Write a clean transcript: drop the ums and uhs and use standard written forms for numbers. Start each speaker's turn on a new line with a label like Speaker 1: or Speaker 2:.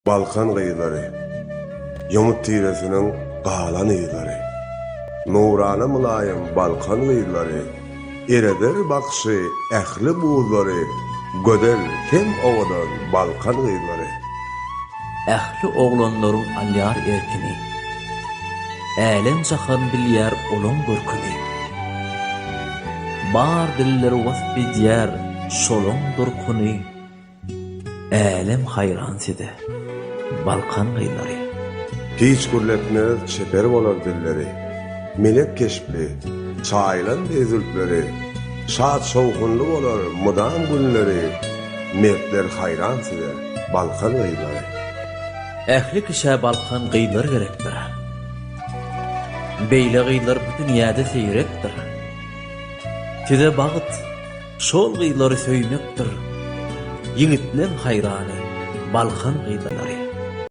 Speaker 1: Balkan gyzlary, Ýomut tiresiniň galan yzlary. Nurana mylaýym Balkan gyzlary, Ereder bakyşy ähli buzlary, Gözel hem owadan Balkan gyzlary.
Speaker 2: Ähli oglanlaryň alýar erkini. Älem-jahan bilýär olaň görküni. Bar diller wasp edýär şolaň durkuny. Älem haýran size, Balkan gyzlary.
Speaker 1: Hiç gürletmez çeper bolar dilleri. Melek keşpli, çaýylan deý zülpleri, Şat-şowhunly bolar mydam günleri, Mertler haýran size, Balkan gyzlary.
Speaker 2: Ähli kişä Balkan gyzlary gerekdir. Beýle gyzlar bu dünýäde seýrekdir. Size bagt, şol gyzlary söýmekdir, Ýigitleň haýrany, Balkan gyzlary.